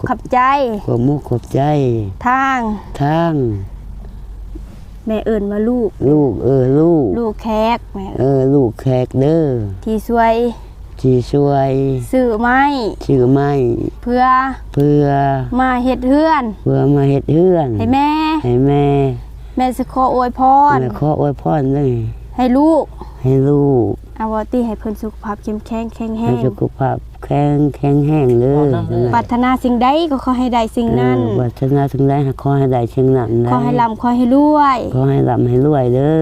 ຂອບໃຈ ຂອບມຸກຂອບໃຈ ທາງ ທາງ ແມ່ເອີ້ນວ່າລູກ ລູກ ເອີ ລູກ ລູກແຂກ ແມ່ ເອີ ລູກແຂກເດີ ທີ່ຊ່ວຍ ທີ່ຊ່ວຍ ຊື້ໄມ້ ຊື້ໄມ້ ເພື່ອ ເພື່ອ ມາເຮັດເຮືອນ ເພື່ອມາເຮັດເຮືອນ ໃຫ້ແມ່ ໃຫ້ແມ່ ແມ່ຊິຂໍອວຍພອນ ແມ່ຂໍອວຍພອນເດີ ໃຫ້ລູກ ໃຫ້ລູກ ເອົາ ເວົ້າຕິ ໃຫ້ເພິ່ນສຸຂະພາບເຂັ້ມແຂງແຂງແຮງ ໃຫ້ສຸຂະພາບແຂງ ແຂງແຮງເດີ ເວົ້ານຳເດີ ປາດຖະໜາສິ່ງໃດກໍຂໍໃຫ້ໄດ້ສິ່ງນັ້ນ ເອີ ປາດຖະໜາສິ່ງໃດກໍຂໍໃຫ້ໄດ້ສິ່ງນັ້ນ ຂໍໃຫ້ລ່ຳ ຂໍໃຫ້ລວຍ ຂໍໃຫ້ລ່ຳໃຫ້ລວຍເດີ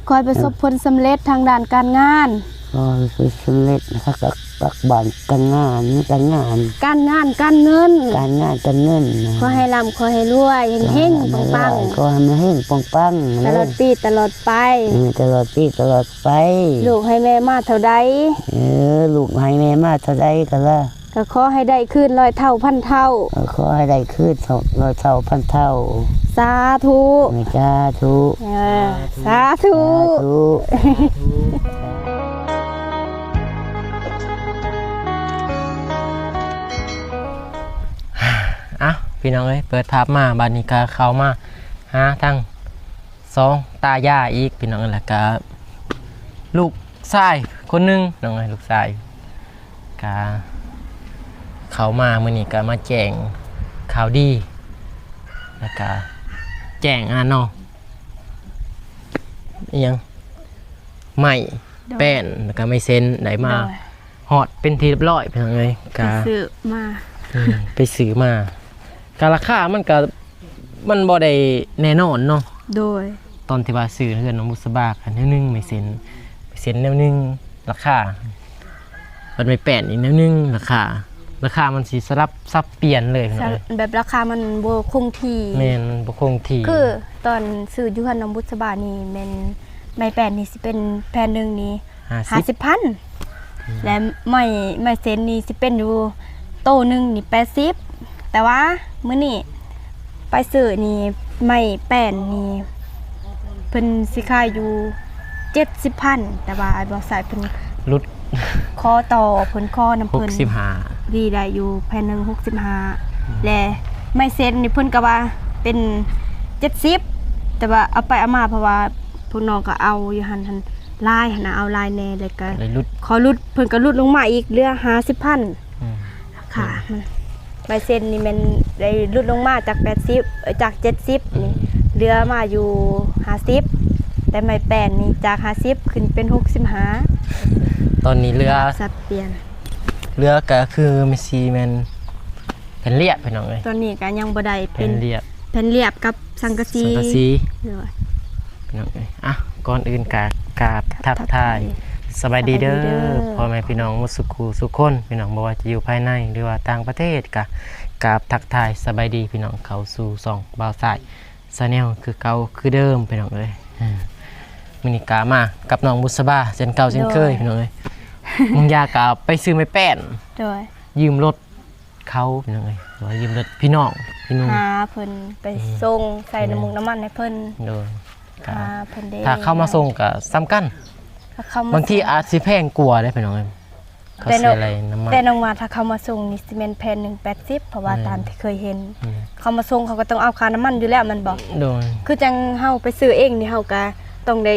ຂໍໃຫ້ປະສົບຜົນສຳເລັດທາງດ້ານການງານ ຂໍໃຫ້ສຳເລັດ ຮັກ ຮັກ ຮັກບ້ານ ການງານ ການງານ ການງານການເງິນ ການງານການເງິນນະ ຂໍໃຫ້ລ່ຳ ຂໍໃຫ້ລວຍ ເຮັງໆ ປັງໆ ຂໍໃຫ້ເຮັງໆ ປັງໆ ຕະຫຼອດປີຕະຫຼອດໄປ ເອີ ຕະຫຼອດປີຕະຫຼອດໄປ ລູກໃຫ້ແມ່ມາເທົ່າໃດ ເອີ ລູກໃຫ້ແມ່ມາເທົ່າໃດກໍລະ ກໍຂໍໃຫ້ໄດ້ຄືນຮ້ອຍເທົ່າພັນເທົ່າ ກໍຂໍໃຫ້ໄດ້ຄືນເທົ່າ ຮ້ອຍເທົ່າພັນເທົ່າ ສາທຸ ເອີ ສາທຸ ເອີ ສາທຸ ສາທຸ ເອົ້າ ພີ່ນ້ອງເອີຍ ເປີດພາບມາ ບາດນີ້ກໍເຂົ້າມາຫາທາງສອງຕາຍາຍອີກ ພີ່ນ້ອງເອີຍ ແລ້ວກໍລູກຊາຍຄົນໜຶ່ງ ນ້ອງເອີຍ ລູກຊາຍ ກະເຂົ້າມາມື້ນີ້ກະມາແຈ້ງຂ່າວດີ ແລ້ວກະແຈ້ງອັນນັ້ນເນາະ ອີ່ຫຍັງ ໄມ້ ໂດຍ ແປ້ນ ແລ້ວກະໄມ້ເຊັນ ໄດ້ມາ ໂດຍ ຮອດເປັນທີ່ຮຽບຮ້ອຍ ພີ່ນ້ອງເອີຍ ກະ ໄປຊື້ມາ ອືມ ໄປຊື້ມາ ກະລາຄາມັນກະ ມັນບໍ່ໄດ້ແນ່ນອນເນາະ ໂດຍ ຕອນທີ່ວ່າຊື້ເຮືອນນ້ອງບຸດສະບາກະແນວໜຶ່ງ ໄມ້ເຊັນ ໄມ້ເຊັນແນວໜຶ່ງ ລາຄາ ບັດໄມ້ແປ້ນອີກແນວໜຶ່ງ ລາຄາ ລາຄາມັນຊິສະຫຼັບສັບປ່ຽນເລີຍ ແບບລາຄາມັນບໍ່ຄົງທີ່ ແມ່ນ ມັນບໍ່ຄົງທີ່ ຄືຕອນຊື້ຢູ່ເຮືອນນ້ອງບຸດສະບານີ້ແມ່ນໄມ້ແປ້ນນີ້ຊິເປັນແຜ່ນໜຶ່ງນີ້ ຫ້າສິບ ຫ້າສິບພັນ ອືມ ແລະໄມ້ ໄມ້ເຊັນນີ້ຊິເປັນຢູ່ໂຕໜຶ່ງນີ້ແປດສິບ ແຕ່ວ່າມື້ນີ້ໄປຊື້ນີ້ໄມ້ແປ້ນນີ້ເພິ່ນຊິຂາຍຢູ່ເຈັດສິບພັນ ແຕ່ວ່າອ້າຍບ່າວຊາຍເພິ່ນຫຼຸດ ຂໍຕໍ່ ເພິ່ນຂໍນຳເພິ່ນຫົກສິບຫ້າ ດີໄດ້ຢູ່ແຜ່ນໜຶ່ງຫົກສິບຫ້າ ອືມ ແລະໄມ້ເຊັນນີ້ເພິ່ນກໍວ່າເປັນເຈັດສິບ ແຕ່ວ່າເອົາໄປເອົາມາ ເພາະວ່າພວກນ້ອງກໍເອົາຢູ່ຫັ້ນ ຫັ້ນ ຫຼາຍຫັ້ນນະ ເອົາຫຼາຍແດ່ ແລ້ວກໍ ກໍເລີຍຫຼຸດ ຂໍຫຼຸດ ເພິ່ນກໍຫຼຸດລົງມາອີກ ເຫຼືອຫ້າສິບພັນ ອືມ ຄ່າ ອືມ ມັນ ໃບເຊັນນີ້ແມ່ນໄດ້ຫຼຸດລົງມາຈາກແປດສິບ ເອີ ຈາກເຈັດສິບນີ້ ອືມ ເຫຼືອມາຢູ່ຫ້າສິບ ແຕ່ໄມ້ແປ້ນນີ້ຈາກຫ້າສິບຂຶ້ນເປັນຫົກສິບຫ້າ ຕອນນີ້ເຫຼືອ ສັບປ່ຽນ ເຫຼືອກໍຄືມັນຊິແມ່ນແຜ່ນລຽບ ພີ່ນ້ອງເອີຍ ຕອນນີ້ກໍຍັງບໍ່ໄດ້ເປັນ ແຜ່ນລຽບ ແຜ່ນລຽບກັບ ສັງກະສີ ສັງກະສີ ໂດຍ ພີ່ນ້ອງເອີຍ ອ່ະ ກ່ອນອື່ນກະກາບທັກທາຍ ສະບາຍດີເດີ ສະບາຍດີເດີ ພໍ່ແມ່ພີ່ນ້ອງໝົດສູ່ຄູ່ສູ່ຄົນ ພີ່ນ້ອງບໍ່ວ່າຈະຢູ່ພາຍໃນ ຫຼືວ່າຕ່າງປະເທດ ກະກາບທັກທາຍສະບາຍດີ ພີ່ນ້ອງເຂົ້າສູ່ຊ່ອງບ່າວຊາຍ Channel ຄືເກົ່າຄືເດີມ ພີ່ນ້ອງເອີຍ ມື້ນີ້ກະມາກັບນ້ອງບຸດສະບາເຊັ່ນເກົ່າເຊັ່ນເຄີຍ ໂດຍ ພີ່ນ້ອງເອີຍ ບາງຢ່າງກະໄປຊື້ໄມ້ແປ້ນ ໂດຍ ຢືມລົດ ເຂົາ ພີ່ນ້ອງເອີຍ ວ່າຢືມລົດພີ່ນ້ອງ ພີ່ໜຸ່ມ ຫາເພິ່ນໄປ ອືມ ສົ່ງໃສ່ ແມ່ນ ນ້ຳມູກນ້ຳມັນໃຫ້ເພິ່ນ ໂດຍ ຫາເພິ່ນເດ້ ຖ້າເຂົາມາສົ່ງກໍສຳຄັນ ຖ້າເຂົາມາ ບາງທີອາດຊິແພງກວ່າເດ້ ພີ່ນ້ອງເອີຍ ເຂົາ ແຕ່ນ້ອງ ເສຍໄຫຼນ້ຳມັນ ແຕ່ນ້ອງວ່າຖ້າເຂົາມາສົ່ງນີ້ຊິແມ່ນແຜ່ນໜຶ່ງແປດສິບ ເພາະວ່າ ແມ່ນ ຕາມທີ່ເຄີຍເຫັນ ອືມ ເຂົາມາສົ່ງເຂົາກໍຕ້ອງເອົາຄ່ານ້ຳມັນຢູ່ແລ້ວແມ່ນບໍ່ ໂດຍ ຄືຈັ່ງເຮົາໄປຊື້ເອງນີ້ ເຮົາກໍຕ້ອງໄດ້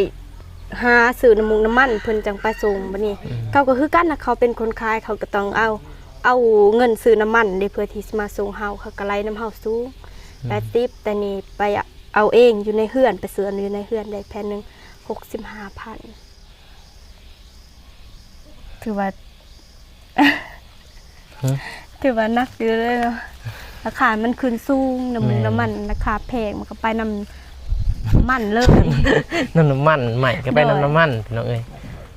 ຫາຊື້ນ້ຳມູກນ້ຳມັນ ເພິ່ນຈັ່ງໄປສົ່ງ ບັດນີ້ ອືມ ເຂົາກໍຄືກັນນະ ເຂົາເປັນຄົນຂາຍ ເຂົາກໍຕ້ອງເອົາ ເອົາເງິນຊື້ນ້ຳມັນເດ້ ເພື່ອທີ່ຊິມາສົ່ງເຮົາ ເຂົາກໍໄລ່ນຳເຮົາສູງ ອືມ ແປດສິບ ແຕ່ນີ້ໄປເອົາເອງຢູ່ໃນເຮືອນ ໄປຊື້ຢູ່ໃນເຮືອນໄດ້ແຜ່ນໜຶ່ງຫົກສິບຫ້າພັນ ຖືວ່າ ຮະ ຖືວ່າໜັກຢູ່ເລີຍເນາະ ລາຄາມັນຂຶ້ນສູງ ນ້ຳມັນ ເອີ ນ້ຳມັນລາຄາແພງ ມັນກໍໄປນຳ ນ້ຳມັນເລີຍ ນຳນ້ຳມັນ ໄມ້ກໍໄປນຳ ໂດຍ ນ້ຳມັນ ພີ່ນ້ອງເອີຍ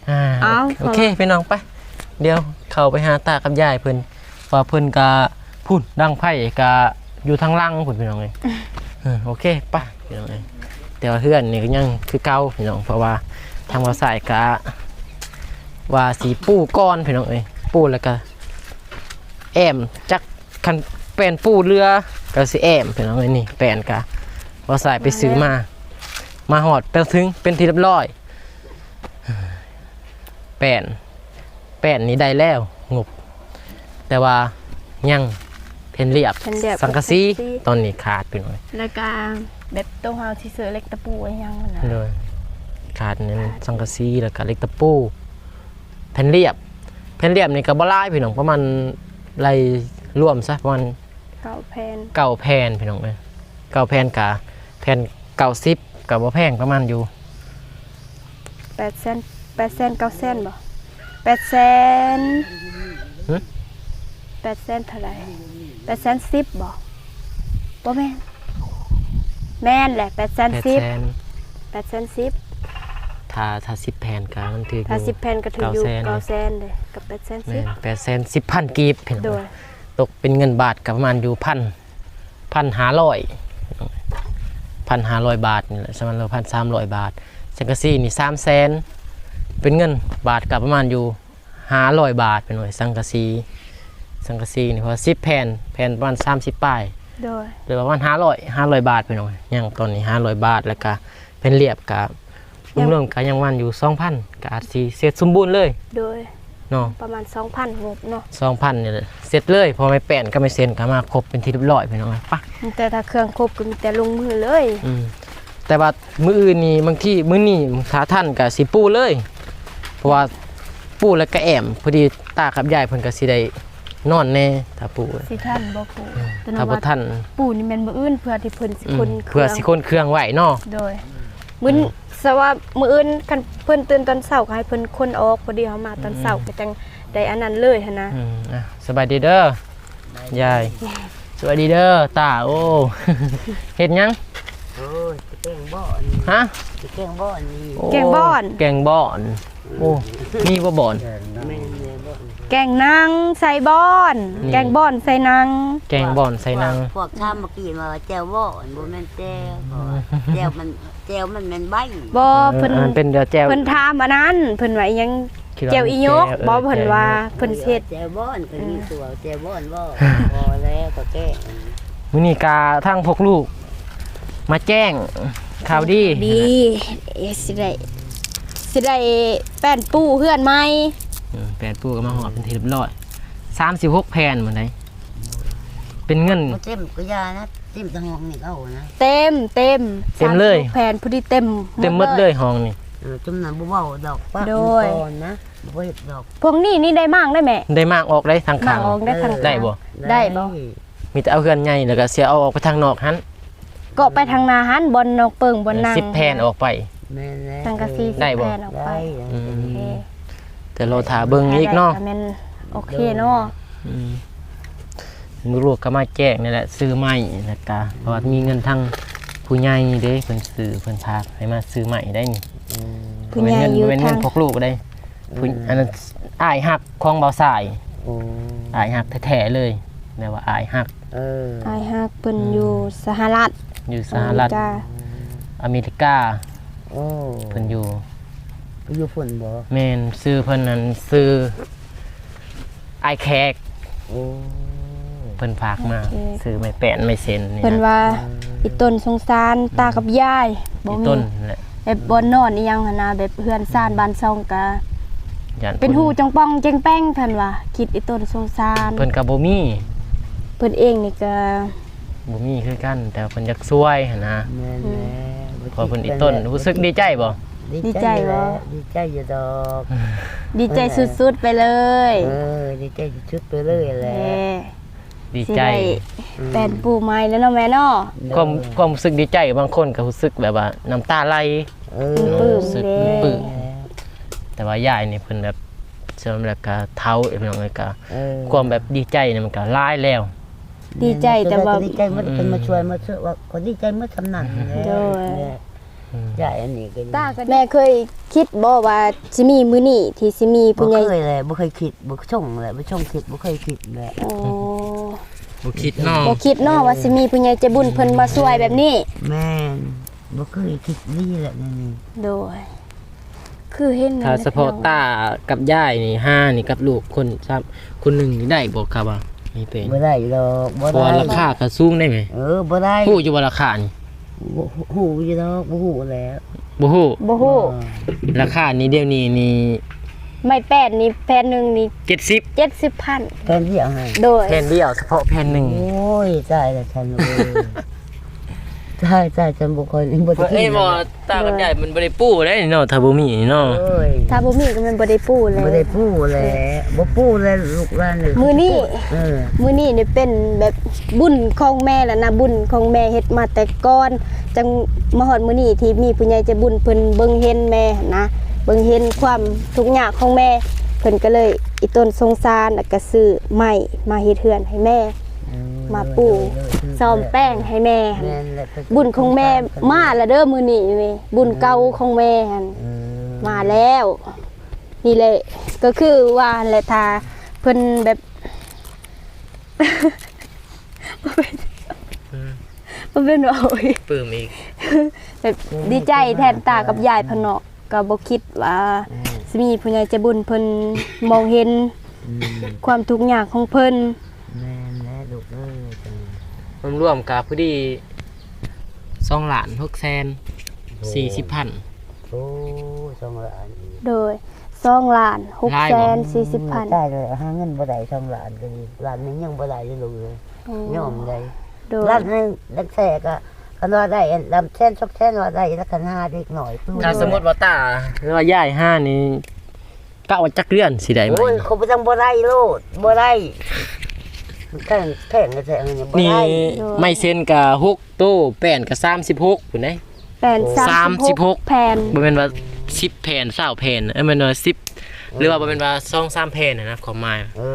ອ່າ ເອົາ ໂອເຄ ໂອເຄ ພີ່ນ້ອງ ໄປ ດຽວເຂົ້າໄປຫາຕາກັບຍາຍເພິ່ນ ວ່າເພິ່ນກະພຸ້ນ ດັງໄຟກະຢູ່ທາງຫຼັງພຸ້ນ ພີ່ນ້ອງເອີຍ ເອີ ໂອເຄ ໄປ ພີ່ນ້ອງເອີຍ ແຕ່ວ່າເຮືອນນີ້ກໍຍັງຄືເກົ່າ ພີ່ນ້ອງ ເພາະວ່າທາງບ່າວຊາຍກະວ່າຊິປູກ່ອນ ພີ່ນ້ອງເອີຍ ປູແລ້ວກະແອ້ມ ຈັກຄັນແປ້ນປູເຫຼືອກໍຊິແອ້ມ ພີ່ນ້ອງເອີຍ ນີ້ແປ້ນກະບ່າວຊາຍໄປຊື້ມາ ມາແລ້ວ ມາຮອດ ໄປເຖິງເປັນທີ່ຮຽບຮ້ອຍ ແປ້ນ ແປ້ນນີ້ໄດ້ແລ້ວງົບ ແຕ່ວ່າຍັງ ແຜ່ນລຽບ ແຜ່ນລຽບ ສັງກະສີ ສັງກະສີ ຕອນນີ້ຂາດ ພີ່ນ້ອງ ແລ້ວກະແບບໂຕເຮົາຊິເສີເຫຼັກຕະປູອີ່ຫຍັງຫັ້ນນະ ໂດຍ ຂາດແມ່ນສັງກະສີ ແລ້ວກະເຫຼັກຕະປູ ແຜ່ນລຽບ ແຜ່ນລຽບນີ້ກະບໍ່ຫຼາຍ ພີ່ນ້ອງ ປະມານ ໄລ່ລວມຊະປະມານ ເກົ້າແຜ່ນ ເກົ້າແຜ່ນ ພີ່ນ້ອງເອີຍ ເກົ້າແຜ່ນກະ ແຜ່ນເກົ້າສິບ ກະບໍ່ແພງ ປະມານຢູ່ ແປດແສນ ແປດແສນ ເກົ້າແສນບໍ່ ແປດແສນ ຫຶ ແປດແສນເທົ່າໃດ ແປດແສນສິບບໍ່ ບໍ່ແມ່ນ ແມ່ນແຫຼະ ແປດແສນສິບ ແປດແສນສິບ ຖ້າ ຖ້າສິບແຜ່ນກະມັນຖືກຢູ່ ຖ້າສິບແຜ່ນກະຖືກຢູ່ ເກົ້າແສນ ເກົ້າແສນເດ້ ກັບແປດແສນສິບ ແມ່ນ ແປດແສນສິບພັນກີບ ພີ່ນ້ອງ ໂດຍ ຕົກເປັນເງິນບາດກະປະມານຢູ່ພັນ ພັນຫ້າຮ້ອຍ ພັນຫ້າຮ້ອຍບາດນີ້ແຫຼະ ສະມານວ່າພັນສາມຮ້ອຍບາດ ສັງກະສີນີ້ສາມແສນ ເປັນເງິນບາດກະປະມານຢູ່ຫ້າຮ້ອຍບາດ ພີ່ນ້ອງ ສັງກະສີ ສັງກະສີນີ້ ເພາະວ່າສິບແຜ່ນ ແຜ່ນປະມານສາມສິບປາຍ ໂດຍ ເຫຼືອປະມານຫ້າຮ້ອຍ ຫ້າຮ້ອຍບາດ ພີ່ນ້ອງ ຍັງຕອນນີ້ຫ້າຮ້ອຍບາດ ແລ້ວກະແຜ່ນລຽບກະ ລວມໆກະຍັງປະມານຢູ່ສອງພັນ ກະອາດຊິເສັດສົມບູນເລີຍ ໂດຍ ເນາະ ປະມານສອງພັນງົບເນາະ ສອງພັນນີ້ແຫຼະ ເສັດເລີຍ ເພາະໄມ້ແປ້ນກັບໄມ້ເຊັນກະມາຄົບເປັນທີ່ຮຽບຮ້ອຍ ພີ່ນ້ອງ ປະ ມີແຕ່ຖ້າເຄື່ອງຄົບກະມີແຕ່ລົງມືເລີຍ ອືມ ແຕ່ວ່າມື້ອື່ນນີ້ ບາງທີມື້ນີ້ຖ້າທັນກະຊິປູເລີຍ ເພາະວ່າປູແລ້ວກະແອ້ມ ພໍດີຕາກັບຍາຍເພິ່ນກະຊິໄດ້ນອນແດ່ ຖ້າປູ ຊິທັນບໍ່ປູ ອືມ ແຕ່ ຖ້າບໍ່ທັນ ປູນີ້ແມ່ນມື້ອື່ນ ເພື່ອທີ່ເພິ່ນຊິ ອືມ ຂົນເຄື່ອງ ເພື່ອຊິຂົນເຄື່ອງໄວ້ເນາະ ໂດຍ ມື້ ອືມ ສະວ່າມື້ອື່ນຄັນເພິ່ນຕື່ນຕອນເຊົ້າກະໃຫ້ເພິ່ນຂົນອອກ ພໍດີເຮົາມາຕອນເຊົ້າ ອືມ ກະຈັ່ງໄດ້ອັນນັ້ນເລີຍຫັ້ນນະ ອືມ ອ່ະ ສະບາຍດີເດີ ຍາຍ ສະບາຍດີເດີຕາ ໂອ້ ເຮັດຫຍັງ? ໂອ້ຍ ຊິແກງບ່ອນ ຮະ? ຊິແກງບ່ອນນີ້ ໂອ້ ແກງບ່ອນ ແກງບ່ອນ ໂອ້ ມີບໍ່ບ່ອນ? ແມ່ນແລ້ວ ບ່ອນ ແກງນັ່ງໃສ່ບ່ອນ ນີ້ ແກງບ່ອນໃສ່ນັ່ງ ແກງບ່ອນໃສ່ນັ່ງ ພວກ ພວກຖາມເມື່ອກີ້ວ່າແຈ່ວບ່ອນ ບໍ່ແມ່ນແຈ່ວ ເພາະວ່າແຈ່ວມັນ ແຈ່ວມັນແມ່ນໃບ ບໍ່ ເອີ ເພິ່ນ ອັນເປັນແຈ່ວ ເພິ່ນຖາມອັນນັ້ນ ເພິ່ນວ່າອີ່ຫຍັງ ແຈ່ວອີ່ຫຍກ ເອີ ບໍ່ ເພິ່ນວ່າ ແຈ່ວອີ່ຫຍກ ເພິ່ນຊິເຮັດ ແຈ່ວບ່ອນ ເພິ່ນມີຕົວແຈ່ວບ່ອນບໍ່ ພໍແລ້ວກໍແກ້ ມື້ນີ້ກະທາງພວກລູກມາແຈ້ງຂ່າວດີ ດີ ເອີ ຊິໄດ້ ຊິໄດ້ແປ້ນປູເຮືອນໃໝ່ ເອີ ແປ້ນປູກໍມາຮອດເປັນທີ່ຮຽບຮ້ອຍ ສາມສິບຫົກແຜ່ນໝົດໃດ ເປັນເງິນ ບໍ່ເຕັມກໍຢ່ານະ ເຕັມແຕ່ຫ້ອງນີ້ເອົານະ ເຕັມ ເຕັມ ເຕັມເລີຍ ສາມສິບຫົກແຜ່ນ ພໍດີເຕັມ ເຕັມໝົດເລີຍ ເບິດເລີຍຫ້ອງນີ້ ເອີ ຈຸມນັ້ນບໍ່ເວົ້າດອກ ປະ ໂດຍ ມັນກ່ອນນະ ບໍ່ເຮັດດອກ ພວກນີ້ນີ້ໄດ້ມ້າງໄດ້ແມ່ ໄດ້ມ້າງອອກໄດ້ທາງຂ້າງ ມ້າງອອກໄດ້ທາງ ເອີ ຂ້າງ ໄດ້ບໍ່? ໄດ້ບໍ່? ໄດ້ ມີແຕ່ເອົາເຮືອນໃຫຍ່ ແລ້ວກໍຊິເອົາອອກໄປທາງນອກຫັ້ນ ກໍໄປທາງໜ້າຫັ້ນ ບ່ອນນ້ອງເປິ້ງ ບ່ອນນັ່ງ ສິບແຜ່ນອອກໄປ ແມ່ນແລ້ວ ສັງກະສີ ໄດ້ບໍ່? ສິບແຜ່ນອອກໄປ ອືມ ໂອເຄ ແຕ່ລໍຖ້າເບິ່ງອີກເນາະ ຖ້າໄດ້ກໍແມ່ນໂອເຄເນາະ ອືມ ມື້ລູກກໍມາແຈ້ງນີ້ແຫຼະ ຊື້ໄມ້ ແລ້ວກະ ເພາະວ່າມີເງິນທາງຜູ້ໃຫຍ່ເດ້ ເພິ່ນຊື້ ເພິ່ນຝາກໃຫ້ມາຊື້ໄມ້ໄດ້ນີ້ ອືມ ຜູ້ໃຫຍ່ຢູ່ ບໍ່ແມ່ນເງິນ ທາງ ບໍ່ແມ່ນເງິນພວກລູກເດ້ ອືມ ຜູ້ ອັນນັ້ນອ້າຍຮັກຂອງບ່າວຊາຍ ໂອ້ ອ້າຍຮັກແທ້ໆເລີຍ ແບບວ່າອ້າຍຮັກ ເອີ ອ້າຍຮັກເພິ່ນ ອືມ ຢູ່ສະຫະລັດ ຢູ່ສະຫະລັດ ອາເມລິກາ ອາເມລິກາ ໂອ້ ເພິ່ນຢູ່ ໄປຢູ່ພຸ້ນບໍ່? ແມ່ນ ຊື່ເພິ່ນນັ້ນຊື່ອ້າຍແຂກ ໂອ້ ເພິ່ນຝາກມາ ອ້າຍແຂກ ຊື້ໄມ້ແປ້ນໄມ້ເຊັນນີ້ ເພິ່ນວ່າ ອືມ ອີ່ຕົນສົງສານ ອືມ ຕາກັບຍາຍ ບໍ່ມີ ອີ່ຕົນແຫຼະ ແບບບ່ອນນອນອີ່ຫຍັງຫັ້ນນະ ແບບເຮືອນຊານບ້ານຊ່ອງກະ ຢ້ານເພິ່ນ ເປັນຮູຈ່ອງປ່ອງແຈ້ງແປ້ງ ເພິ່ນວ່າ ຄິດອີ່ຕົນສົງສານ ເພິ່ນກະບໍ່ມີ ເພິ່ນເອງນີ້ກະ ບໍ່ມີຄືກັນ ແຕ່ວ່າເພິ່ນຢາກຊ່ວຍຫັ້ນນະ ແມ່ນແລ້ວ ອືມ ເພາະເພິ່ນອີ່ຕົນ ຮູ້ສຶກດີໃຈບໍ່? ດີໃຈບໍ່? ດີໃຈຢູ່ດອກ ດີໃຈສຸດໆໄປເລີຍ ເອີ ດີໃຈສຸດໆໄປເລີຍແຫຼະ ດີໃຈ ຊິໄດ້ ອືມ ແປ້ນປູໃໝ່ແລ້ວເນາະແມ່ເນາະ ຄວາມ ຄວາມຮູ້ສຶກດີໃຈ ບາງຄົນກໍຮູ້ສຶກແບບວ່ານ້ຳຕາໄຫຼ ເອີ ປຶ້ມ ຮູ້ສຶກປຶ້ມ ແຕ່ວ່າຍາຍນີ້ເພິ່ນແບບ ສ່ວນແລ້ວກໍເຖົ້າ ພີ່ນ້ອງເອີຍ ກໍ ເອີ ຄວາມແບບດີໃຈນີ້ມັນກໍຫຼາຍແລ້ວ ດີໃຈ ແຕ່ວ່າ ກໍດີໃຈໝົດ ອືມ ເພິ່ນມາຊ່ວຍ ມາຊ່ວຍ ວ່າກໍດີໃຈໝົດສ່ຳນັ້ນແຫຼະ ໂດຍ ແມ່ ອືມ ຍາຍອັນນີ້ກໍດີ ແມ່ເຄີຍຄິດບໍ່ວ່າຊິມີມື້ນີ້ ທີ່ຊິມີຜູ້ໃຫຍ່ ບໍ່ເຄີຍແຫຼະ ບໍ່ເຄີຍຄິດ ບໍ່ຊົງແຫຼະ ບໍ່ຊົງຄິດ ບໍ່ເຄີຍຄິດແຫຼະ ໂອ້ ບໍ່ຄິດເນາະ ບໍ່ຄິດເນາະ ເອີ ວ່າຊິມີຜູ້ໃຫຍ່ໃຈບຸນເພິ່ນມາຊ່ວຍແບບນີ້ ແມ່ນ ບໍ່ເຄີຍຄິດດີແຫຼະແນວນີ້ ໂດຍ ຄືເຫັນ ຖ້າສະເພາະຕາກັບຍາຍນີ້ ຫານີ້ກັບລູກຄົນຊ້ຳ ຄົນໜຶ່ງນີ້ໄດ້ບໍ່ ຄັບວ່າມີແຟນ ບໍ່ໄດ້ດອກ ບໍ່ໄດ້ ເພາະວ່າລາຄາກໍສູງໄດ໋ແມ່ ເອີ ບໍ່ໄດ້ ຮູ້ຢູ່ບໍ່ລາຄານີ້ ຮູ້ ຮູ້ຢູ່ດອກ ບໍ່ຮູ້ແຫຼະ ບໍ່ຮູ້ ບໍ່ຮູ້ ລາຄານີ້ດຽວນີ້ນີ້ ໄມ້ແປ້ນນີ້ແຜ່ນໜຶ່ງນີ້ ເຈັດສິບ ເຈັດສິບພັນ ແຜ່ນດຽວຫັ້ນ ໂດຍ ແຜ່ນດຽວ ສະເພາະແຜ່ນໜຶ່ງ. ໂອ້ຍ ຕາຍແລ້ວ ຊັ້ນເອີຍ ຕາຍ ຕາຍ ຊັ້ນບໍ່ຄ່ອຍ ບໍ່ໄດ້ກິນ ເອີຍ ບໍ່ ຕາກັບຍາຍມັນບໍ່ໄດ້ປູເດ້ເນາະ ຖ້າບໍ່ມີນີ້ເນາະ. ໂອ້ຍ ຖ້າບໍ່ມີກໍແມ່ນບໍ່ໄດ້ປູແຫຼະ ບໍ່ໄດ້ປູແຫຼະ ບໍ່ປູແລ້ວລູກຫຼານເອີຍ. ມື້ນີ້ ເອີ ມື້ນີ້ນີ້ເປັນແບບບຸນຂອງແມ່ແລ້ວນະ ບຸນຂອງແມ່ເຮັດມາແຕ່ກ່ອນ ຈັ່ງມາຮອດມື້ນີ້ທີ່ມີຜູ້ໃຫຍ່ໃຈບຸນເພິ່ນເບິ່ງເຫັນແມ່ຫັ້ນນະ ເບິ່ງເຫັນຄວາມທຸກຍາກຂອງແມ່ ເພິ່ນກໍເລີຍອີ່ຕົນສົງສານ ແລ້ວກໍຊື້ໄມ້ມາເຮັດເຮືອນໃຫ້ແມ່ ເອີ ມາປູ ໂດຍ ໂດຍ ໂດຍ ສ້ອມແປງໃຫ້ແມ່ຫັ້ນ. ແມ່ນແຫຼະ ບຸນຂອງແມ່ມາແລ້ວເດີມື້ນີ້ນີ້ ບຸນເກົ່າຂອງແມ່ຫັ້ນ ເອີ ມາແລ້ວ. ນີ້ແຫຼະ ກໍຄືວ່າຫັ້ນແຫຼະ ຖ້າເພິ່ນແບບ ອືມ ມັນເປັນ ໂອ້ຍ ປຶ້ມອີກ ແບບດີໃຈແທນຕາກັບຍາຍເພິ່ນເນາະ ກໍບໍ່ຄິດວ່າ ອືມ ຊິມີຜູ້ໃຫຍ່ໃຈບຸນເພິ່ນມອງເຫັນ ອືມ ຄວາມທຸກຍາກຂອງເພິ່ນ. ແມ່ນແຫຼະລູກເອີຍ ລວມໆກໍພໍດີສອງລ້ານຫົກແສນສີ່ສິບພັນ. ໂອ້ ສອງລ້ານອີກ ໂດຍ ສອງລ້ານຫົກແສນສີ່ສິບພັນ. ຕາຍແລ້ວ ຫາເງິນບໍ່ໄດ້ສອງລ້ານກໍດີ ລ້ານໜຶ່ງຍັງບໍ່ໄດ້ເລີຍລູກເອີຍ. ອືມ ຍອມໄດ້ ໂດຍ ລ້ານໜຶ່ງ ລ້ານແສນກໍ ຄັນວ່າໄດ້ລ້ານແສນສອງແສນວ່າໄດ້ ລະຄັນຫາເດັກນ້ອຍ ຖ້າສົມມຸດວ່າຕາ ຫຼືວ່າຍາຍຫານີ້ ກະວ່າຈັກເດືອນຊິໄດ້ໄມ້? ໂອ້ຍ ເຂົາບໍ່ ຈັ່ງບໍ່ໄດ້ໂລດ ບໍ່ໄດ້ ແພງ ແພງແທ້ໆ ນີ້ບໍ່ໄດ້. ນີ້ ໂດຍ ໄມ້ເຊັນກະຫົກໂຕ ແປ້ນກະສາມສິບຫົກພຸ້ນເດ້ ແປ້ນສາມສິບຫົກ ສາມສິບຫົກແຜ່ນ ບໍ່ແມ່ນວ່າສິບແຜ່ນ ຊາວແຜ່ນ ເອີ ແມ່ນວ່າສິບ ອືມ ຫຼືວ່າບໍ່ແມ່ນວ່າສອງສາມແຜ່ນນະ ຄວາມໝາຍ ເອີ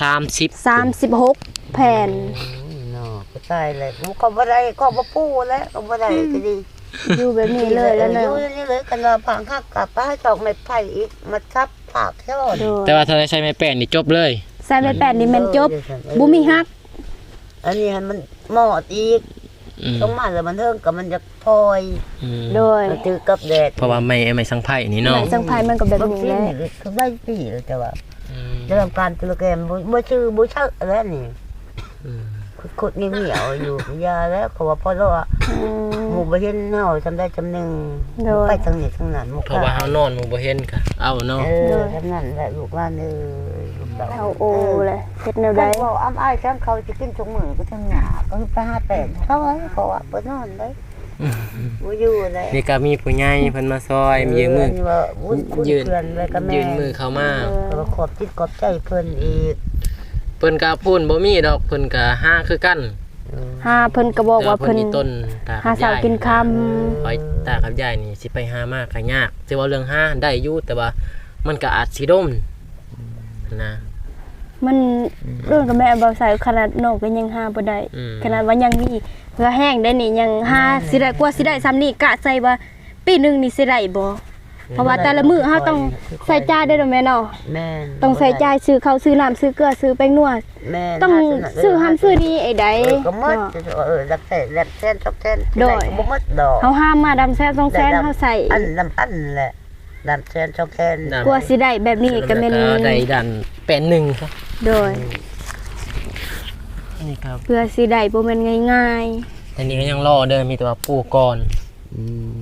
ສາມສິບ ສາມສິບຫົກແຜ່ນ. ໂອ້ຍເນາະ ກໍຕາຍແລ້ວ ກໍບໍ່ໄດ້ ກໍບໍ່ປູແລ້ວ ກໍບໍ່ໄດ້ ອືມ ກໍດີ ຢູ່ແບບນີ້ເລີຍແລ້ວເນາະ ຢູ່ນີ້ເລີຍ. ຄັນວ່າພັງຫັກກໍໄປຫາຊອກໄມ້ໄຜ່ອີກ ມາສັບພາກຊ້ອນ. ໂດຍ ແຕ່ວ່າຖ້າໄດ້ໃສ່ໄມ້ແປ້ນນີ້ຈົບເລີຍ ໃສ່ໄມ້ແປ້ນນີ້ແມ່ນຈົບ ໂດຍ ບໍ່ມີຫັກ. ອັນນີ້ຫັ້ນມັນມອດອີກ ອືມ ລົງມາແລ້ວມັນເທິງກໍມັນຢາກພອຍ ອືມ ໂດຍ ມັນຖືກກັບແດດ ເພາະວ່າໄມ້ ໄມ້ສັງໄພນີ້ເນາະ ໄມ້ສັງໄພມັນກໍແບບນີ້ແຫຼະ ບາງສິ່ງນີ້ກໍຫຼາຍປີແລ້ວ ແຕ່ວ່າ ອືມ ແຕ່ວ່າການໂປຣແກຣມບໍ່ ບໍ່ຊື່ ບໍ່ເຊີແລ້ວນີ້ ອືມ ຂຸດໆ ງຽວໆ ຢູ່ ຢ່າແລ້ວ ເຂົາວ່າພໍແລ້ວ ອືມ ໝູ່ບໍ່ເຫັນເຮົາສ່ຳໃດສ່ຳໜຶ່ງ ໂດຍ ໄປທາງນີ້ທາງນັ້ນ ເພາະວ່າເຮົານອນໝູ່ບໍ່ເຫັນກໍເອົາເນາະ ເອີ ໂດຍ ສ່ຳນັ້ນແຫຼະ ລູກຫຼານເອີຍ ລູກເຕົ້າ ເຮົາໂອແຫຼະ ເຮັດແນວໃດ ເວົ້າອຳອາຍແຊງ ເຂົາຊິກິນທຸກມື້ກໍທັງຍາກ ກໍໄປຫາແປງເຂົາ ເຂົາວ່າບໍ່ນອນເດ້ ບໍ່ຢູ່ແລ້ວ. ນີ້ກໍມີຜູ້ໃຫຍ່ເພິ່ນມາຊ່ອຍ ເອີ ຍື່ນມື ເພິ່ນແລ້ວກໍແມ່ນ ຍື່ນມືເຂົ້າມາ ເອີ ກໍຂອບຈິດຂອບໃຈເພິ່ນອີກ ເພິ່ນກໍພູນບໍ່ມີດອກ ເພິ່ນກໍຫາຄືກັນ ເອີ ຫາ ເພິ່ນກໍບອກວ່າເພິ່ນ ແຕ່ວ່າເພິ່ນອີ່ຕົນຕາກັບຍາຍ ຫາເຊົ້າກິນຄ່ຳ ເອີ ຂ້ອຍຕາກັບຍາຍນີ້ຊິໄປຫາມາກໍຍາກ ຊິເວົ້າເລື່ອງຫາໄດ້ຢູ່ ແຕ່ວ່າມັນກໍອາດຊິດົນ ນະ ມັນ ອືມ ໂດນກັບແມ່ເບົາໃສ່ ຂະໜາດນ້ອງກໍຍັງຫາບໍ່ໄດ້ ອືມ ຂະໜາດວ່າຍັງມີເຫື່ອແຮງໄດ້ນີ້ ຍັງຫາ ອືມ ຊິໄດ້ ກວ່າຊິໄດ້ສ່ຳນີ້ ກະໃສ່ວ່າປີໜຶ່ງນີ້ຊິໄດ້ບໍ່? ອືມ ເພາະວ່າແຕ່ລະມື້ເຮົາຕ້ອງ ຄ່ອຍໆ ໃຊ້ຈ່າຍເດ້ເນາະແມ່ເນາະ ແມ່ນ ຕ້ອງໃຊ້ຈ່າຍ ບໍ່ໄດ້ ຊື້ເຂົ້າ ຊື້ນ້ຳ ຊື້ເກືອ ຊື້ແປ້ງນົວ ແມ່ນ ຕ້ອງ ຫາ ຊື້ຫັ້ນຊື້ນີ້ ເອີ ໃດ ເອີ ກໍໝົດ ເນາະ ເອີ ຫຼັກແສນ ຫຼັກແສນສອງແສນ ໂດຍ ກໍບໍ່ໝົດດອກ ເຮົາຫາມາດຳແສນສອງແສນ ເຮົາໃຊ້ ອັນນຳອັນແຫຼະ ລ້ານແສນສອງແສນ ກວ່າຊິໄດ້ແບບນີ້ກໍແມ່ນ ກໍໄດ້ດ້ານແປນໜຶ່ງຊະ ໂດຍ ອືມ ອັນນີ້ກໍເພື່ອຊິໄດ້ບໍ່ແມ່ນງ່າຍໆ ອັນນີ້ກໍຍັງລໍເດີ ມີແຕ່ວ່າປູກ່ອນ ອືມ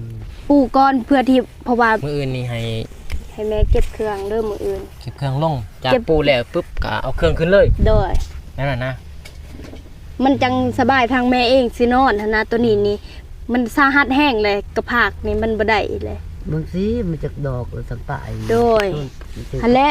ປູກ່ອນເພື່ອທີ່ ເພາະວ່າມື້ອື່ນນີ້ໃຫ້ ໃຫ້ແມ່ເກັບເຄື່ອງເດີມື້ອື່ນ ເກັບເຄື່ອງລົງ ຈາກ ເກັບ ປູແລ້ວປຶບກໍເອົາເຄື່ອງຂຶ້ນເລີຍ ໂດຍ ນັ້ນນະ ມັນຈັ່ງສະບາຍ ທາງແມ່ເອງຊິນອນຫັ້ນນະ ໂຕນີ້ນີ້ມັນສາຫັດແຮງແຫຼະ ກະພາກນີ້ມັນບໍ່ໄດ້ແຫຼະ ເບິ່ງຊິ ມັນຈັກດອກລະສັງປາຍ ໂດຍ ຫັ້ນແຫຼະ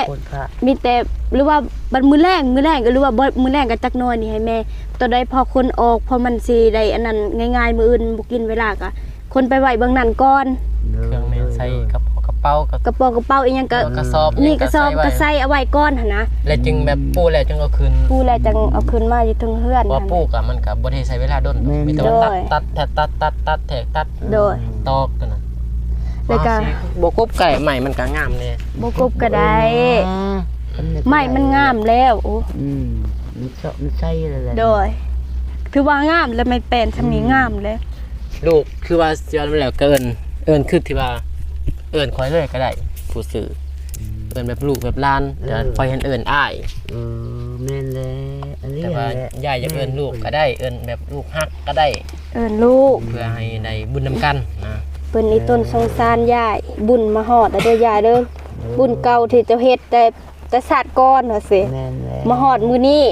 ມີແຕ່ ຫຼືວ່າບັດມື້ແລງ ມື້ແລງກໍ ຫຼືວ່າບໍ່ ມື້ແລງກໍຈັກໜ່ອຍນີ້ໃຫ້ແມ່ ຕອນໃດພໍຄົນອອກ ພໍມັນຊິໄດ້ອັນນັ້ນງ່າຍໆ ມື້ອື່ນບໍ່ກິນເວລາກໍ ຄົນໄປໄວ້ເບື້ອງນັ້ນກ່ອນ ເອີ ເຄື່ອງແມ່ນໃສ່ກະເປົາ ກະເປົາ ກະເປົາ ກະເປົາອີ່ຫຍັງກະ ກະສອບ ນີ້ກະສອບ ກະໃສ່ເອົາໄວ້ກ່ອນຫັ້ນນະ ແລ້ວຈຶ່ງແບບປູແລ້ວຈຶ່ງເອົາຂຶ້ນ ປູແລ້ວຈັ່ງເອົາຂຶ້ນມາຢູ່ເທິງເຮືອນ ເພາະວ່າປູກະມັນກະບໍ່ໄດ້ໃຊ້ເວລາດົນ ແມ່ນ ມີແຕ່ວ່າຕັດ ໂດຍ ຕັດ ແທກ ຕັດ ຕັດ ແທກ ຕັດ ໂດຍ ຕອກຕົວນັ້ນ ແລ້ວກະ ບໍ່ກົບກະໄດ້ ໄມ້ມັນກະງາມແດ່ ບໍ່ກົບກະໄດ້ ເອີ ໄມ້ມັນງາມແລ້ວ ໂອ້ ອືມ ມັນເຊາະ ມັນໃສແລ້ວແຫຼະ ໂດຍ ຖືວ່າງາມແລ້ວ ໄມ້ແປ້ນຊ່ຳນີ້ ອືມ ງາມແລ້ວ ລູກ ຄືວ່າຊິວ່າແລ້ວກໍເອີ້ນ ເອີ້ນຄືທີ່ວ່າ ເອີ້ນຂ້ອຍເລີຍກໍໄດ້ ຜູ້ຊື່ ອືມ ເອີ້ນແບບລູກແບບຫຼານ ເອີ ແຕ່ຂ້ອຍຫັ້ນເອີ້ນອ້າຍ ເອີ ແມ່ນແຫຼະ ອັນນີ້ ແຕ່ວ່າ ແຫຼະ ຍາຍຢາກເອີ້ນລູກກໍໄດ້ ເອີ້ນແບບລູກຮັກກໍໄດ້ ເອີ້ນລູກ ເພື່ອໃຫ້ໄດ້ບຸນນຳກັນນະ ເພິ່ນອີ່ຕົນ ເອີ ສົງສານຍາຍ ບຸນມາຮອດແລ້ວເດີຍາຍເດີ ເອີ ບຸນເກົ່າທີ່ເຈົ້າເຮັດແຕ່ ແຕ່ຊາດກ່ອນວ່າຊີ້ ແມ່ນແລ້ວ ມາຮອດມື້ນີ້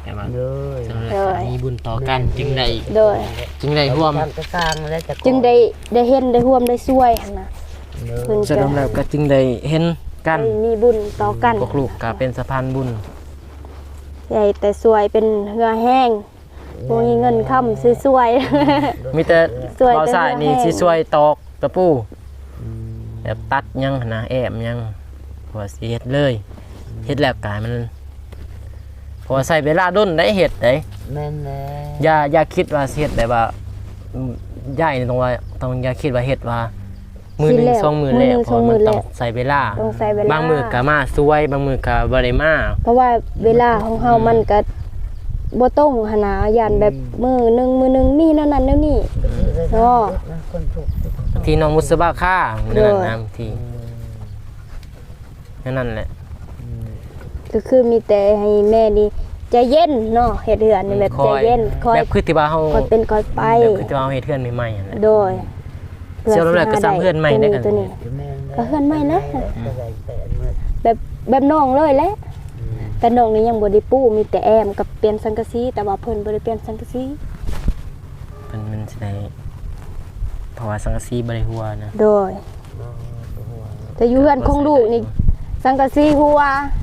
ແຕ່ວ່າ ໂດຍ ສຳລັບ ໂດຍ ສາມີບຸນຕໍ່ກັນ ແມ່ນ ຈຶ່ງໄດ້ ໂດຍ ຈຶ່ງໄດ້ຮ່ວມ ທາງກະສ້າງແລະ ຈຶ່ງໄດ້ ໄດ້ເຫັນ ໄດ້ຮ່ວມ ໄດ້ຊ່ວຍຫັ້ນນະ ໂດຍ ເພິ່ນ ສະຫຼຸບແລ້ວກໍຈຶ່ງໄດ້ເຫັນກັນ ໄດ້ມີບຸນຕໍ່ກັນ ພວກລູກກໍເປັນສະພານບຸນ ໄດ້ແຕ່ຊ່ວຍເປັນເຫື່ອແຮງ ບໍ່ມີເງິນຄຳຊິຊ່ວຍ ມີແຕ່ ຊ່ວຍ ບ່າວຊາຍນີ້ ແຕ່ເຫື່ອແຮງ ຊິຊ່ວຍຕອກຕະປູ ອືມ ແບບຕັດຫຍັງຫັ້ນນະ ແອ້ມຫຍັງ ເພາະວ່າຊິເຮັດເລີຍ ອືມ ເຮັດແລ້ວກາຍມັນ ເພາະວ່າໃຊ້ເວລາດົນໄດ໋ເຮັດໄດ໋ ແມ່ນແລ້ວ ຢ່າ ຢ່າຄິດວ່າຊິເຮັດແບບວ່າ ອືມ ຍ້າຍນີ້ຕ້ອງວ່າ ຕ້ອງຢ່າຄິດວ່າເຮັດວ່າ ມື້ໜຶ່ງ ຊິແລ້ວ ສອງມື້ແລ້ວ ມື້ໜຶ່ງ ເພາະວ່າມັນ ສອງມື້ແລ້ວ ຕ້ອງໃຊ້ເວລາ ຕ້ອງໃຊ້ເວລາ ບາງມື້ກໍມາຊ່ວຍ ບາງມື້ກໍບໍ່ໄດ້ມາ ເພາະວ່າເວລາຂອງເຮົາ ອືມ ມັນກໍບໍ່ຕົງຫັ້ນນະ ຢ້ານແບບ ອືມ ມື້ໜຶ່ງ ມື້ໜຶ່ງມີແນວນັ້ນແນວນີ້ ອືມ ເນາະ ບາງທີນ້ອງບຸດສະບາຄາ ໂດຍ ນັ້ນນະ ບາງທີ ອືມ ແນວນັ້ນແຫຼະ ອືມ ກໍຄືມີແຕ່ໃຫ້ແມ່ນີ້ໃຈເຢັນເນາະ ເຮັດເຮືອນນີ້ແບບ ອືມ ໃຈເຢັນ ຄ່ອຍ ຄ່ອຍ ແບບຄືທີ່ວ່າເຮົາ ຄ່ອຍເປັນຄ່ອຍໄປ ແບບຄືທີ່ວ່າເຮົາເຮັດເຮືອນໃໝ່ໆຫັ້ນແຫຼະ ໂດຍ ເຊື່ອແລ້ວກໍສ້າງເຮືອນໃໝ່ໄດ້ ໂຕນີ້ ໂຕນີ້ ກໍເຮືອນໃໝ່ແຫຼະ ອືມ ແບບ ແບບນ້ອງເລີຍແຫຼະ ອືມ ແຕ່ນ້ອງນີ້ຍັງບໍ່ໄດ້ປູ ມີແຕ່ແອ້ມກັບປ່ຽນສັງກະສີ ແຕ່ວ່າເພິ່ນບໍ່ໄດ້ປ່ຽນສັງກະສີ ເພິ່ນມັນຊິໄດ້ ເພາະວ່າສັງກະສີບໍ່ໄດ້ຮົ່ວນະ ໂດຍ ບໍ່ ບໍ່ຮົ່ວ ແຕ່ຢູ່ເຮືອນຂອງລູກນີ້ ສັງກະສີຮົ່ວ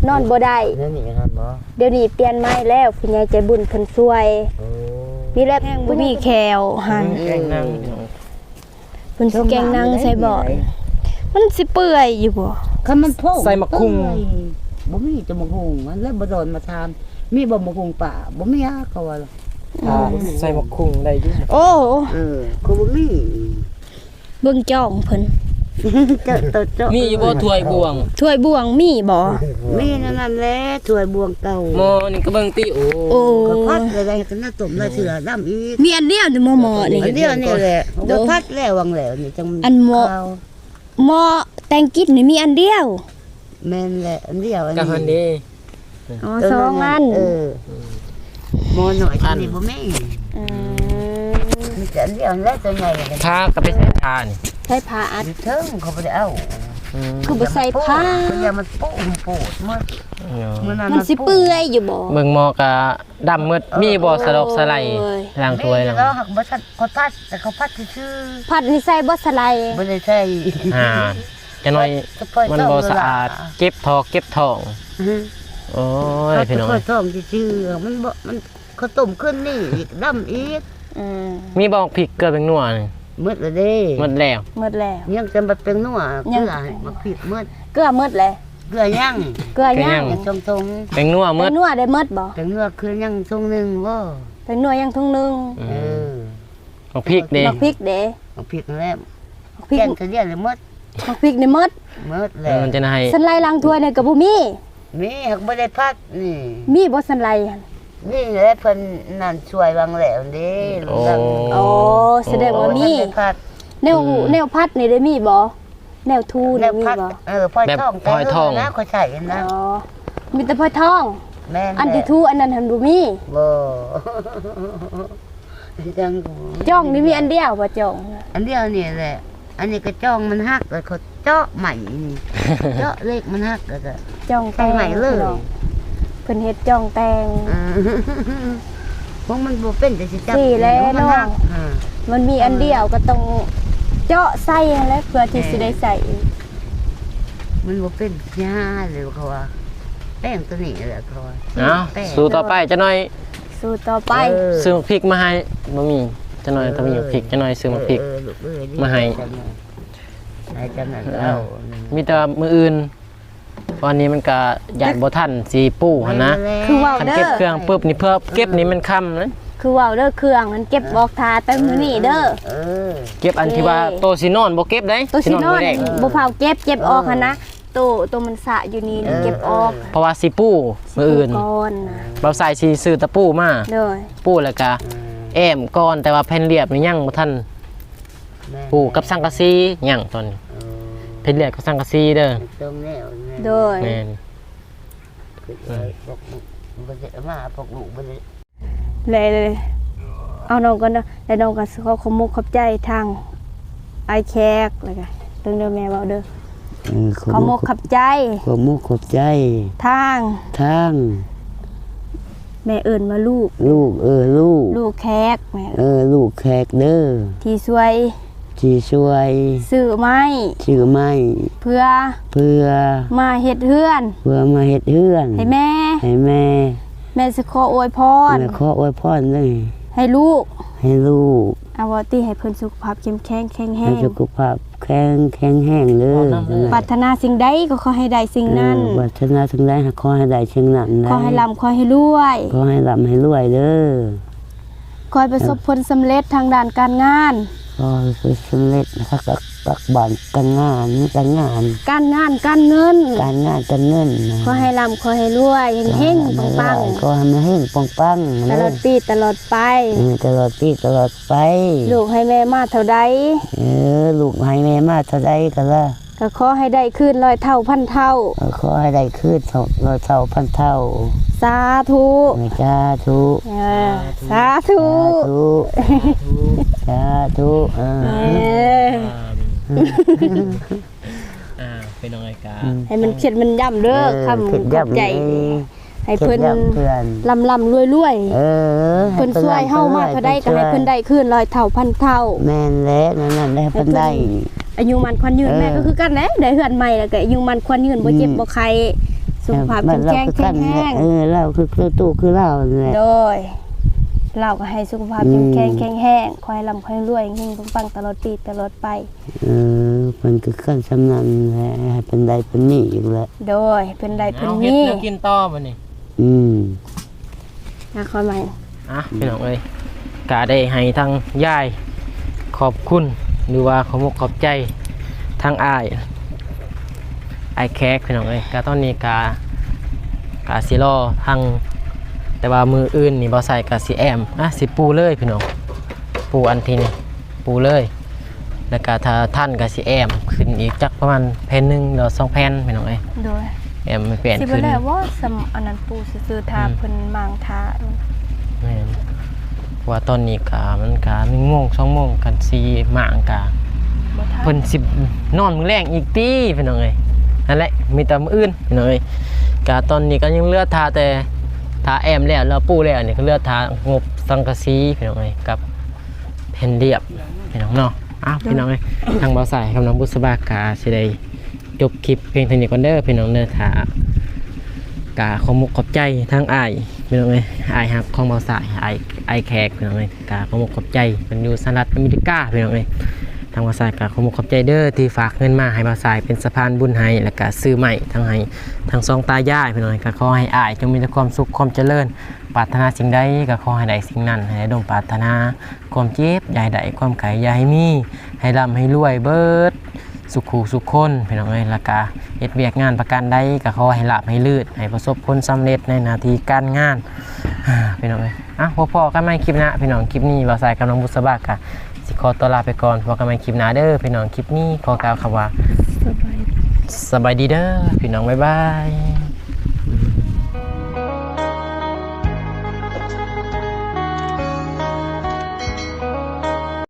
ນອນບໍ່ໄດ້ ດຽວນີ້ຍັງນອນບໍ່? ດຽວນີ້ປ່ຽນໃໝ່ແລ້ວ ຜູ້ໃຫຍ່ໃຈບຸນເພິ່ນຊ່ວຍ ໂອ້ ນີ້ແຫຼະ ແຮງບໍ່ມີແຂ້ວຫັ້ນ ແກງນາງ ເພິ່ນຊິແກງນາງໃສ່ບໍ່ ມັນຊິເປື່ອຍຢູ່ບໍ່? ຄັນມັນໂພງ ໃສ່ໝາກຫຸ່ງ ເປື່ອຍ ບໍ່ມີແຕ່ໝາກຫຸ່ງ ອັນແລ້ວບໍ່ດອນມາຖາມ ມີບໍ່ໝາກຫຸ່ງປ້າ? ບໍ່ມີ ອາ ເຂົາວ່າ ອືມ ຖ້າໃສ່ໝາກຫຸ່ງໄດ້ຢູ່ ໂອ້ ເອີ ກໍບໍ່ມີ ເບິ່ງຈ້ອງເພິ່ນ ເຈົ້າ ເຈົ້າ ເຈົ້າ ມີຢູ່ບໍ່ຖ້ວຍບ່ວງ? ຖ້ວຍບ່ວງມີບໍ່? ມີແນວນັ້ນແຫຼະ ຖ້ວຍບ່ວງເກົ່າ ໝໍ້ນີ້ກໍເບິ່ງຕິ ໂອ້ ໂອ້ ກໍພັດແລ້ວໄດ້ ກໍນ້ຳຕົ້ມລາຍເທື່ອດຳອີກ ມີອັນດຽວນີ້ໝໍ້ ໝໍ້ນີ້ ອັນດຽວນີ້ແຫຼະ ໂດຍ ກໍພັດແລ້ວຫວ່າງແລ້ວນີ້ຈັ່ງ ອັນໝໍ້ ຂາວ ໝໍ້ແຕ່ງກິນນີ້ມີອັນດຽວ ແມ່ນແຫຼະ ອັນດຽວ ກັບອັນນີ້ ອັນເດ້ ອໍ ເອີ ສອງອັນ ເອີ ໝໍ້ນ້ອຍອັນນີ້ບໍ່ມີ ອືມ ມີແຕ່ອັນດຽວແຫຼະ ຕົວໃຫຍ່ ພາກໍໄປໃສ່ພານີ້ ໃສ່ພາອັດ ຢູ່ເທິງເຂົາບໍ່ໄດ້ເອົາ ອືມ ຄືບໍ່ໃສ່ພາ ເພິ່ນຢ້ານມັນໂປະ ມັນໂປດໝົດ ເນາະ ມື້ນັ້ນມັນຊິເປື່ອຍຢູ່ບໍ່? ເບິ່ງໝໍ້ກໍ ດຳໝົດ ມີບໍ່ສະດອກສະໄລ ໂອ້ຍ ລ້າງຖ້ວຍ ມີຢູ່ ລ້າງ ແລ້ວຫາກບໍ່ທັນ ຂ້ອຍພັດ ແຕ່ເຂົາພັດຊື່ໆ ພັດນີ້ໃສ່ບໍ່ສະໄລ? ບໍ່ໄດ້ໃສ່ ອ່າ ຈະໜ້ອຍ ມັນບໍ່ສະອາດ ເຈັບຖອກເຈັບທ້ອງ ອືຮຶ ໂອ້ຍ ພັດ ພີ່ນ້ອງ ຂ້ອຍທ້ອງຊື່ໆ ມັນບໍ່ ມັນ ເຂົາຕົ້ມຄືນນີ້ອີກ ດຳອີກ ອືມ ມີບໍ່ພິກເກືອແປ້ງນົວນີ້? ໝົດແລ້ວເດ້ ໝົດແລ້ວ ໝົດແລ້ວ ຍັງແຕ່ໝາກແປ້ງນົວ ຍັງ ເກືອ ໝາກພິກໝົດ ເກືອໝົດແລ້ວ ເກືອຍັງ ເກືອຍັງ ເກືອຍັງ ຍັງສອງຖົງ ແປ້ງນົວໝົດ ແປ້ງນົວໄດ້ໝົດບໍ່? ແປ້ງນົວຄືຍັງຖົງໜຶ່ງບໍ່? ແປ້ງນົວຍັງຖົງໜຶ່ງ ອືມ ເອີ ໝາກພິກເດ້? ໝາກພິກເດ້? ໝາກພິກນັ້ນແຫຼະ ໝາກພິກ ແກງເທື່ອດຽວເລີຍໝົດ ໝາກພິກນີ້ໝົດ ໝົດແລ້ວ ເອີ ມັນຈະໃຫ້ ສັນໄລລ້າງຖ້ວຍນີ້ກໍບໍ່ມີ ມີ ຫາກບໍ່ໄດ້ພັດນີ້ ມີບໍ່ສັນໄລຫັ້ນ? ນີ້ແຫຼະ ເພິ່ນນັ້ນຊ່ວຍຫວ່າງແລ້ວເດ້ ໂອ້ ໂອ້ ສະແດງວ່າມີ ບໍ່ທັນໄດ້ພັດ ແນວ ອືມ ແນວພັດນີ້ໄດ້ມີບໍ່? ແນວຖູນີ້ມີບໍ່? ແນວພັດ ເອີ ຟອຍທອງ ແບບຟອຍທອງ ເອີ ນະ ຂ້ອຍໃຊ້ນະ ອໍ ມີແຕ່ຟອຍທອງ ແມ່ນແຫຼະ ອັນທີ່ຖູອັນນັ້ນຫັ້ນບໍ່ມີ ບໍ່ ຈັ່ງ ຈ້ອງນີ້ມີອັນດຽວບໍ່ ຈ້ອງ? ອັນດຽວນີ້ແຫຼະ ອັນນີ້ກໍຈ້ອງມັນຫັກ ແລ້ວເຂົາເຈາະໃໝ່ນີ້ ເຈາະເຫຼັກມັນຫັກ ແລ້ວກໍ ຈ້ອງແຕ່ງ ໃສ່ໃໝ່ເລີຍ ພີ່ນ້ອງ ເພິ່ນເຮັດຈ້ອງແຕ່ງ ເອີ ຂອງມັນບໍ່ເປັນ ແຕ່ຊິຈັບ ຊີ້ແຫຼະ ຂອງມັນຫັກ ເນາະ ອ່າ ມັນມີອັນດຽວ ເອີ ກໍຕ້ອງເຈາະໃສ່ຫັ້ນແຫຼະ ເພື່ອທີ່ ເອີ ຊິໄດ້ໃຊ້ ມັນບໍ່ເປັນ ຊິຫາເລີຍ ເຂົາວ່າ ແປ້ງຕົວນີ້ແຫຼະ ເຂົາວ່າ ເອົາ ແປ້ງ ສູ້ຕໍ່ໄປ ຈັກໜ້ອຍ ສູ້ຕໍ່ໄປ ເອີ ຊື້ໝາກພິກມາໃຫ້ ບໍ່ມີ ຈັກໜ້ອຍ ເອີ ຖ້າມີໝາກພິກ ຈັກໜ້ອຍຊື້ໝາກພິກ ເອີ ລູກເອີຍ ມາໃຫ້ ໃຫ້ຈຳນັ້ນ ເອີ ເອົາ ມີແຕ່ວ່າມື້ອື່ນ ວັນນີ້ມັນກະຢ້ານບໍ່ທັນຊິປູຫັ້ນນະ ຄືເວົ້າ ຄັນເກັບເຄື່ອງປຶບນີ້ ເພື່ອເກັບນີ້ມັນຄ່ຳນະ ຄືເວົ້າເດີ ເຄື່ອງຫັ້ນເກັບອອກຖ້າແຕ່ມື້ນີ້ເດີ ເອີ ເກັບອັນທີ່ວ່າ ໂຕຊິນອນບໍ່ເກັບເດ້ ໂຕຊິນອນ ຊິນອນມື້ແລງ ບໍ່ຟ້າວເກັບ ເກັບອອກຫັ້ນນະ ເອີ ໂຕ ໂຕມັນສະຢູ່ນີ້ ເອີ ເກັບອອກ ເພາະວ່າຊິປູມື້ອື່ນ ຊິປູກ່ອນນະ ບ່າວຊາຍຊິຊື້ຕະປູມາ ໂດຍ ປູແລ້ວກະ ອືມ ແອ້ມກ່ອນ ແຕ່ວ່າແຜ່ນລຽບນີ້ຍັງບໍ່ທັນ ແມ່ນ ປູກັບສັງກະສີຍັງຕອນນີ້ ເອີ ແຜ່ນລຽບກັບສັງກະສີເດີ ສອງແນວ ໂດຍ ແມ່ນ ຄື ອືມ ພວກລູກບໍ່ໄດ້ມາ ພວກລູກບໍ່ໄດ້ ແລະ ເອົານ້ອງກ່ອນເດີ ແລະ ນ້ອງກໍຂໍຂອບມຸກຂອບໃຈທາງອ້າຍແຂກ ແລ້ວກໍເບິ່ງເດີ ແມ່ເວົ້າເດີ ເອີ ຂອບ ຂອບມຸກຂອບໃຈ ຂອບມຸກຂອບໃຈ ທາງ ທາງ ແມ່ເອີ້ນວ່າລູກ ລູກ ເອີ ລູກ ລູກແຂກ ແມ່ ເອີ ລູກແຂກເດີ ທີ່ຊ່ວຍ ທີ່ຊ່ວຍ ຊື້ໄມ້ ຊື້ໄມ້ ເພື່ອ ເພື່ອ ມາເຮັດເຮືອນ ເພື່ອມາເຮັດເຮືອນ ໃຫ້ແມ່ ໃຫ້ແມ່ ແມ່ຊິຂໍອວຍພອນ ແມ່ຂໍອວຍພອນເລີຍ ໃຫ້ລູກ ໃຫ້ລູກ ເອົາ ເວົ້າຕິ ໃຫ້ເພິ່ນສຸຂະພາບເຂັ້ມແຂງແຂງແຮງ ໃຫ້ສຸຂະພາບແຂງ ແຂງແຮງເດີ ເວົ້ານຳເລີຍ ປາດຖະໜາສິ່ງໃດກໍຂໍໃຫ້ໄດ້ສິ່ງນັ້ນ ເອີ ປາດຖະໜາສິ່ງໃດກໍຂໍໃຫ້ໄດ້ສິ່ງນັ້ນ ຂໍໃຫ້ລ່ຳ ຂໍໃຫ້ລວຍ ຂໍໃຫ້ລ່ຳໃຫ້ລວຍເດີ ຂໍໃຫ້ປະສົບຜົນສຳເລັດທາງດ້ານການງານ ຂໍໃຫ້ສຳເລັດ ການງານ ມີການງານ ການງານການເງິນ ການງານການເງິນ ຂໍໃຫ້ລ່ຳ ຂໍໃຫ້ລວຍ ເຮັງໆ ປັງໆ ຂໍໃຫ້ເຮັງປັງໆ ຕະຫຼອດປີຕະຫຼອດໄປ ເອີ ຕະຫຼອດປີຕະຫຼອດໄປ ລູກໃຫ້ແມ່ມາເທົ່າໃດ ເອີ ລູກໃຫ້ແມ່ມາເທົ່າໃດກໍລະ ກໍຂໍໃຫ້ໄດ້ຄືນຮ້ອຍເທົ່າພັນເທົ່າ ກໍຂໍໃຫ້ໄດ້ຄືນເທົ່າ ຮ້ອຍເທົ່າພັນເທົ່າ ສາທຸ ເອີ ສາທຸ ເອີ ສາທຸ ສາທຸ ສາທຸ ເອີ ເອີ ອ່າ ພີ່ນ້ອງເອີຍ ກະ ອືມ ໃຫ້ມັນເຄັດມັນຢຳເດີ ເອີ ຄຳຂອບໃຈ ໃຫ້ເພິ່ນ ເພິ່ນລ່ຳໆລວຍໆ ເອີ ເພິ່ນຊ່ວຍເຮົາມາເທົ່າໃດກໍໃຫ້ເພິ່ນໄດ້ຄືນຮ້ອຍເທົ່າພັນເທົ່າ ແມ່ນແຫຼະ ນັ້ນແຫຼະ ໃຫ້ເພິ່ນໄດ້ອາຍຸໝັ້ນຂວັນຍືນ ເອີ ແມ່ກໍຄືກັນແຫຼະ ໄດ້ເຮືອນໃໝ່ແລ້ວກໍອາຍຸໝັ້ນຂວັນຍືນ ບໍ່ເຈັບ ອືມ ບໍ່ໄຂ້ ສຸຂະພາບເຂັ້ມແຂງແຂງແຮງ ເອີ ລາວຄືຕູ້ຄືລາວນັ້ນແຫຼະ ໂດຍ ລາວກໍໃຫ້ສຸຂະພາບເຂັ້ມແຂງແຂງແຮງ ອືມ ຂໍໃຫ້ລ່ຳຂໍໃຫ້ລວຍ ເຮັງໆ ປັງໆ ຕະຫຼອດປີຕະຫຼອດໄປ ເອີ ເພິ່ນກໍຄືກັນສ່ຳນັ້ນແຫຼະ ໃຫ້ເພິ່ນໄດ້ເພິ່ນມີອີກແຫຼະ ໂດຍ ເພິ່ນໄດ້ເພິ່ນມີ ເອົາ ເຮັດແນວກິນຕໍ່ບັດນີ້ ອືມ ນະຄອນໃໝ່ ອ່ະ ພີ່ນ້ອງເອີຍ ກະໄດ້ໃຫ້ທາງຍາຍຂອບຄຸນ ຫຼືວ່າຂອບມຸກຂອບໃຈທາງອ້າຍ ອ້າຍແຂກ ພີ່ນ້ອງເອີຍ ກະຕອນນີ້ກະ ກະຊິລໍທາງ ແຕ່ວ່າມື້ອື່ນນີ້ບ່າວຊາຍກະຊິແອ້ມ ອ່ະ ຊິປູເລີຍ ພີ່ນ້ອງ ປູອັນທີ່ນີ້ ປູເລີຍ ແລ້ວກະຖ້າທັນກະຊິແອ້ມຂຶ້ນອີກຈັກປະມານແຜ່ນໜຶ່ງຫຼືສອງແຜ່ນ ພີ່ນ້ອງເອີຍ ໂດຍ ແອ້ມແຜ່ນຂຶ້ນ ຊິບໍ່ແລ້ວບໍ່ ສ່ຳອັນນັ້ນປູຊື່ໆ ຖ້າ ອືມ ເພິ່ນມ້າງຖ້າ ແມ່ນ ເພາະວ່າຕອນນີ້ກະ ມັນກະໜຶ່ງໂມງ ສອງໂມງ ຄັນຊິມ້າງກະ ບໍ່ທັນ ເພິ່ນຊິນອນມື້ແລງອີກຕິ ພີ່ນ້ອງເອີຍ ນັ້ນແຫຼະ ມີແຕ່ມື້ອື່ນ ພີ່ນ້ອງເອີຍ ກະຕອນນີ້ກະຍັງເຫຼືອຖ້າແຕ່ ຖ້າແອ້ມແລ້ວ ແລ້ວປູແລ້ວນີ້ ກະເຫຼືອຖ້າງົບສັງກະສີ ພີ່ນ້ອງເອີຍ ກັບ ແຜ່ນລຽບ ພີ່ນ້ອງເນາະ ອ້າວ ໂດຍ ພີ່ນ້ອງເອີຍ ທາງບ່າວຊາຍກັບນ້ອງບຸດສະບາກະຊິໄດ້ຈົບຄລິບພຽງເທົ່ານີ້ກ່ອນເດີ ພີ່ນ້ອງເດີ ຖ້າ ກະຂອບມຸກຂອບໃຈທາງອ້າຍ ພີ່ນ້ອງເອີຍ ອ້າຍຮັກຂອງບ່າວຊາຍ ອ້າຍ ອ້າຍແຂກ ພີ່ນ້ອງເອີຍ ກະຂອບມຸກຂອບໃຈ ເພິ່ນຢູ່ສະຫະລັດອາເມລິກາ ພີ່ນ້ອງເອີຍ ທາງບ່າວຊາຍກະຂອບມຸກຂອບໃຈເດີ ທີ່ຝາກເງິນມາໃຫ້ບ່າວຊາຍເປັນສະພານບຸນໃຫ້ ແລ້ວກະຊື້ໄມ້ທັງໃຫ້ທັງສອງຕາຍາຍ ພີ່ນ້ອງເອີຍ ກະຂໍໃຫ້ອ້າຍຈົ່ງມີແຕ່ຄວາມສຸກຄວາມຈະເລີນ ປາດຖະໜາສິ່ງໃດກໍຂໍໃຫ້ໄດ້ສິ່ງນັ້ນ ໃຫ້ໄດ້ສົມປາດຖະໜາ ຄວາມເຈັບຢ່າໃຫ້ໄດ້ ຄວາມໄຂ້ຢ່າໃຫ້ມີ ໃຫ້ລ່ຳໃຫ້ລວຍເບິດສຸຂູສຸຄົນ ພີ່ນ້ອງເອີຍ ແລ້ວກະເຮັດວຽກງານປະການໃດກໍຂໍໃຫ້ລາບໃຫ້ລື່ນ ໃຫ້ປະສົບຜົນສຳເລັດໃນໜ້າທີ່ການງານ ພີ່ນ້ອງເອີຍ ອ່ະ ພໍ້ກັນໃໝ່ຄລິບໜ້າ ພີ່ນ້ອງ ຄລິບນີ້ບ່າວຊາຍກັບນ້ອງບຸດສະບາກະຊິຂໍຕົວລາໄປກ່ອນ ພໍ້ກັນໃໝ່ຄລິບໜ້າເດີ ພີ່ນ້ອງ ຄລິບນີ້ຂໍກ່າວຄຳວ່າ ສະບາຍ ສະບາຍດີເດີ ພີ່ນ້ອງ ບາຍບາຍ.